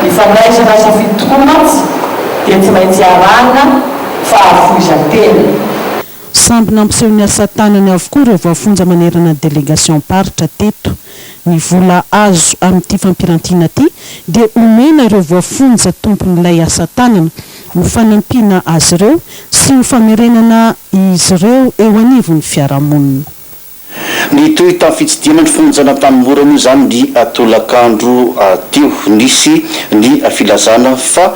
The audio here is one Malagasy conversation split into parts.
Ny fandraisana safidy tokoa mantsy dia tsy maintsy arahina fahafoizan-tena. Samby nampiseho ny asa tanany avokoa ireo voafonja manerana ny delegasiom-paritra teto. Ny vola azo amin'ity fampirantiana ity dia omena ireo voafonja tompon'ilay asa tanana ho fanampiana azy ireo sy ho famerenana izy ireo eo anivon'ny fiarahamonina. Nitohy tamin'ny fitsidihana ny fonjan'Antanimora moa izany ny tolakandro teo. Nisy ny filazana fa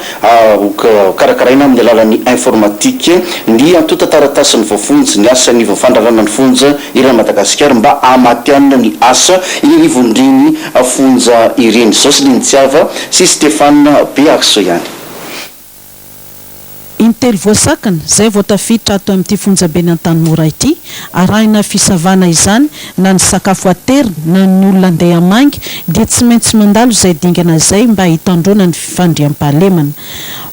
ho karakaraina amin'ny alalan'ny informatique ny antontan-taratasin'ny voafonja, ny asa anivon'ny fandrarana ny fonja eran'i Madagasikara mba hahamatihanina ny asa eny anivon'ireny fonja ireny. Jocelyne Tsiava sy Stéphane Bearisoa ihany. Intelo voasakana, izay vao tafiditra ato amin'ity fonjaben'Antanimora ity. Arahina fisavana izany, na ny sakafo aterina, na ny olona andeha hamangy, dia tsy maintsy mandalo izay dingana izay mba hitandroana ny fandriampahalemana.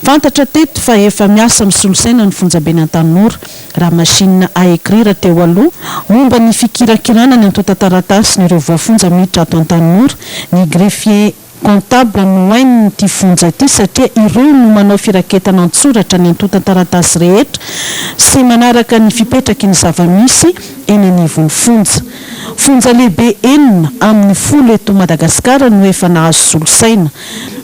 Fantatra teto fa efa miasa amin'ny solosaina ny fonjaben'Antanimora, raha machine à écrire teo aloha, momba ny fikirakirana ny antontan-taratasin'ireo voafonja miditra ato Antanimora, ny greffier. Comptable no hain'ity fonja ity satria ireo no manao firaketana an-tsoratra ny antontan-taratasy rehetra sy manaraka ny fipetraky ny zava-misy eny anivon'ny fonja. Fonja lehibe enina amin'ny 10 eto Madagasikara no efa nahazo solosaina.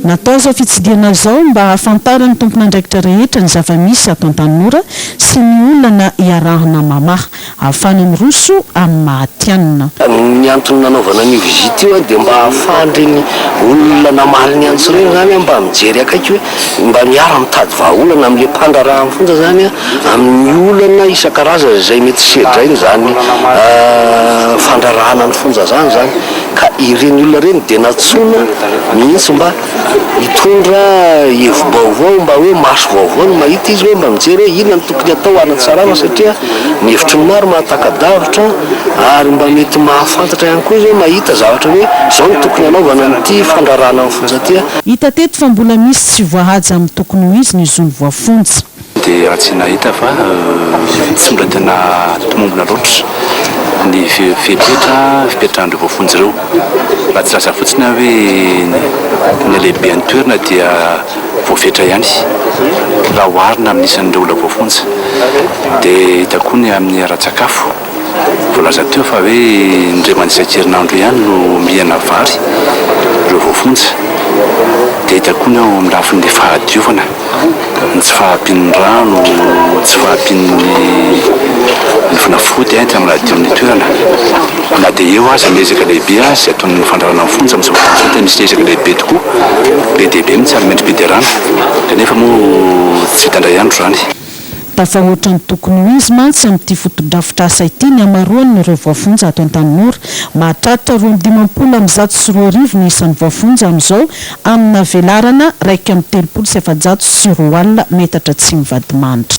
Natao izao fitsidihana izao mba hahafantaran'ny tompon'andraikitra rehetra ny zava-misy ato Antanimora sy ny olana iarahana mamaha. Ahafahana miroso amin'ny mahatianina. Ny antony nanaovana an'io visite io dia mba ahafahan'ireny olona namaly ny antso ireny izany mba mijery akaiky hoe mba miara mitady vahaolana amin'ilay mpandraharaha amin'ny fonja izany amin'ny olana isan-karazany izay mety sedrainy izany fandraharahana ny fonja izany izany ka ireny olona ireny dia nantsoina mihitsy mba Hitondra hevi-baovao mba hoe maso vaovao no mahita izy hoe mba mijery hoe inona no tokony hatao hanatsarana satria ny hevitry ny maro mahataka-davitra ary mba mety mahafantatra ihany koa izy hoe mahita zavatra hoe izao no tokony hanaovana an'ity fandrarana ny fonja ity. Hita teto fa mbola misy tsy voahaja amin'ny tokony ho izy ny zon'ny voafonja. Dia tsy nahita fa tsy mbola tena tomombona loatra ny fepetra fipetrahan'ireo voafonja ireo. Raha tsy hilaza fotsiny aho hoe ny halehiben'ny toerana dia voafetra ihany raha oharina amin'ny isan'ireo olona voafonja. Dia hita koa ny amin'ny ara-tsakafo. Voalaza teo fa hoe indray mandeha isan-kerinandro ihany no mihinana vary ireo voafonja. Dia hita koa ny ao amin'ny lafiny fahadiovana. Ny tsy fahampian'ny rano, ny tsy fahampian'ny ny fanafody entina manadio ny toerana. Na dia eo aza ny ezaka lehibe aza izay ataon'ny fandrarana ny fonja amin'izao fotoana izao dia misy ezaka lehibe tokoa, be dia be mihitsy ary mendri-piderana kanefa moa tsy vita indray andro izany. Tafahoatra ny tokony ho izy mantsy amin'ity fotodrafitrasa ity ny hamaroan'ireo voafonja ato Antanimora. Mahatratra 2152 ny isan'ny voafonja amin'izao amina velarana 431 metatra tsy mivadimandry.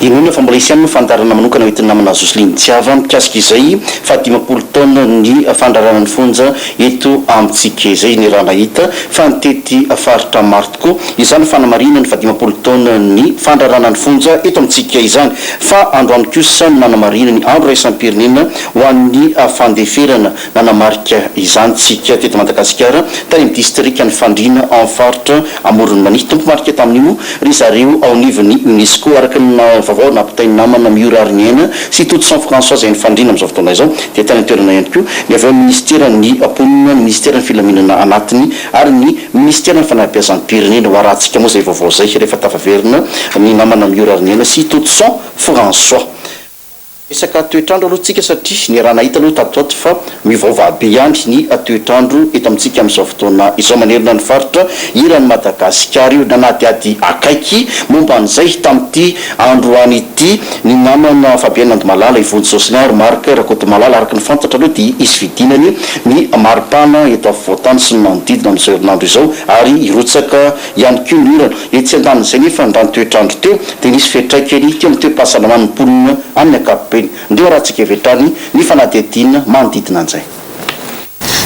Inoana fa mbola hisy ihany ny fandaharana manokana hoentin'ny namana Jocelyne Tsiava mikasika izay fahadimampolo taonan'ny fandrarana ny fonja eto amintsika izay. Niaraha-nahita fa nitety faritra maro tokoa izany fanamarihana ny fahadimampolo taonan'ny fandrarana ny fonja eto amintsika izany. Fa androany kosa no nanamarihana ny andro iraisam-pirenena ho an'ny fandeferana. Nanamarika izany tsika teto Madagasikara, tany amin'ny distrikan'i Fandriana ao amin'ny faritra Amoron'i Mania. Tompo-marika tamin'io moa ry zareo ao anivon'ny Unesco. Araka ny vaovao nampitain'ny namana Miora Hariniaina sy Todison François izay any Fandriana amin'izao fotoana izao dia tany an-toerana ihany koa ny avy ao amin'ny minisiteran'ny Mponina, ny minisiteran'ny Filaminana anatiny ary ny minisiteran'ny Fanabeazam-pirenena. Ho arahantsika moa izay vaovao izay rehefa tafaverina ny namana Miora Hariniaina sy Todison François. Resaka toetr'andro aloha tsika satria niaraha-nahita aloha tato ato fa miovaova be ihany ny toetr'andro eto amintsika amin'izao fotoana izao manerana ny faritra eran'i Madagasikara io. Nanadihady akaiky momba an'izay tamin'ity androany ity ny namana Fabienne Andomalala, Ivonjy Jocelyn ary Marc Rakotomalala. Araka ny fantatra aloha dia hisy fidinany ny maripana eto afovoan-tany sy ny manodidina amin'izao herinandro izao ary hirotsaka ihany koa ny orana. Etsy andanin'izay nefa ny raha ny toetr'andro teo dia nisy fiantraikany teo amin'ny toe-pahasalaman'ny mponina amin'ny ankapobeny. Ndeha arahantsika avy hatrany ny fanadihadiana manodidina an'izay.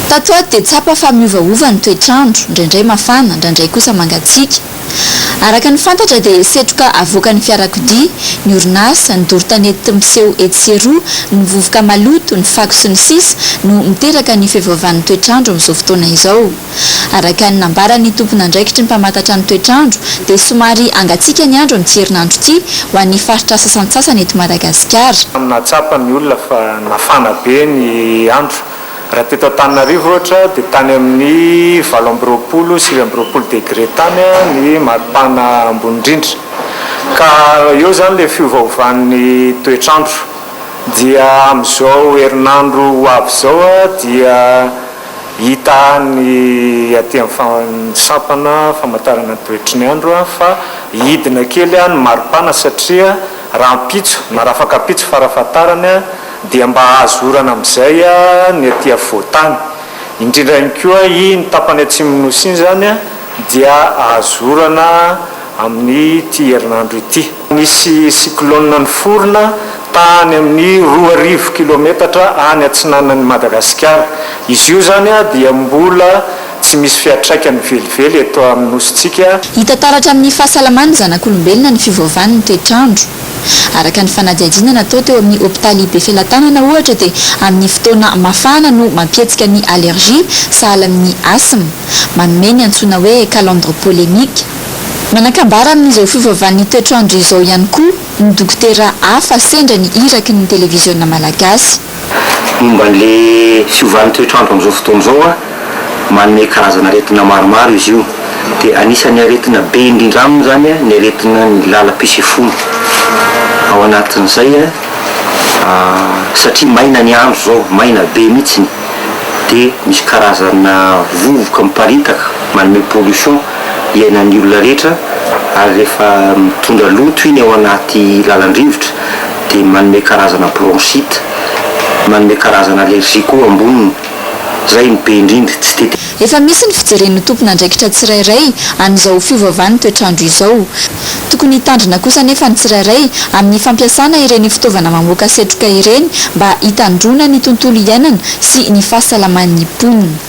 Tato ato dia tsapa fa miovaova ny toetr'andro, indraindray mafana, indraindray kosa mangatsiaka. Araka ny fantatra dia setroka avoakan'ny fiarakodia, ny orinasa, ny doro tanety miseho etsy sy eroa, ny vovoka maloto, ny fako sy ny sisa no miteraka ny fiovaovan'ny toetr'andro amin'izao fotoana izao. Araka ny nambaran'ny tompon'andraikitry ny mpamantatra ny toetr'andro dia somary hangatsiaka ny andro amin'ity herinandro ity ho an'ny faritra sasantsasany eto Madagasikara. Nahatsapa ny olona fa nafana be ny andro. Raha teto Antananarivo ohatra dia tany amin'ny 28, 29 degré tany ny maripana ambony indrindra. Ka eo izany ilay fiovaovan'ny toetr'andro. Dia amin'izao herinandro ho avy izao dia hita any aty amin'ny sampana famantarana ny toetry ny andro fa hidina kely ny maripana satria rahampitso na rafakampitso farafahatarany dia mba hahazo orana amin'izay ny aty afovoan-tany. Indrindra ihany koa iny tapany atsimon'ny Nosy iny izany dia hahazo orana amin'ity herinandro ity. Nisy cyclone niforona tany amin'ny 2000 kilometatra any atsinanan'i Madagasikara. Izy io izany dia mbola tsy misy fiantraikany velively eto amin'ny Nosintsika. Hita taratra amin'ny fahasalaman'ny zanak'olombelona ny fiovaovan'ny toetr'andro. Araka ny fanadihadiana natao teo amin'ny hopitaly Befelatanana ohatra dia amin'ny fotoana mafana no mampihetsika ny allergie sahala amin'ny asthme. Manome ny antsoina hoe calandre polémique. Manan-kambara amin'izao fiovaovan'ny toetr'andro izao ihany koa ny dokotera hafa sendra ny iraky ny televiziona malagasy. Momba an'le fiovan'ny toetr'andro amin'izao fotoana izao an, manome karazana aretina maromaro izy io. Dia anisan'ny aretina be indrindra aminy izany an, ny aretina ny lalam-pisefoana. Ao anatin'izay an, satria maina ny andro izao, maina be mihitsiny, dia misy karazana vovoka miparitaka manome pollution iainan'ny olona rehetra, ary rehefa mitondra loto iny ao anaty lalan-drivotra, dia manome karazana bronchite, manome karazana allergie koa amboniny, zay no be indrindra, tsy dia. Efa misy ny fijeren'ny tompon'andraikitra tsirairay an'izao fiovaovan'ny toetr'andro izao. Tokony hitandrina kosa anefa ny tsirairay amin'ny fampiasana ireny fitaovana mamoaka setroka ireny mba hitandroana ny tontolo iainana sy ny fahasalaman'ny mponina.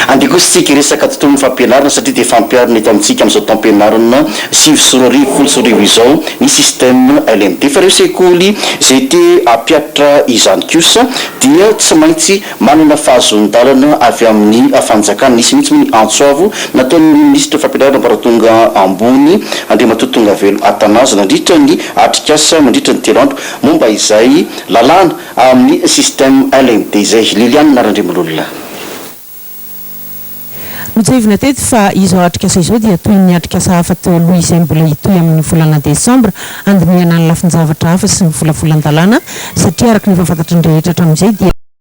Andeha kosa isika hiresaka tontolon'ny fampianarana satria dia fampiharina eto amintsika amin'izao taom-pianarana 2009 2010 izao ny système LMD. Fa ireo sekoly izay te hampihatra izany kosa dia tsy maintsy manana fahazoan-dalana avy amin'ny fanjakana. Nisy mihitsy moa ny antso avo nataon'ny minisitry ny fampianarana ambaratonga ambony Andriamatoa Tongavelo Athanase nandritra ny atrikasa mandritra ny telo andro momba izay lalàna amin'ny système LMD izay. Liliane Randriamololona. Notsiahivina teto fa izao atrikasa izao dia toy ny atrikasa hafa teo aloha izay mbola hitohy amin'ny volana desambra handinihana ny lafin-javatra hafa sy ny volavolan-dalàna satria araka ny efa fantatry ny rehetra hatramin'izay dia.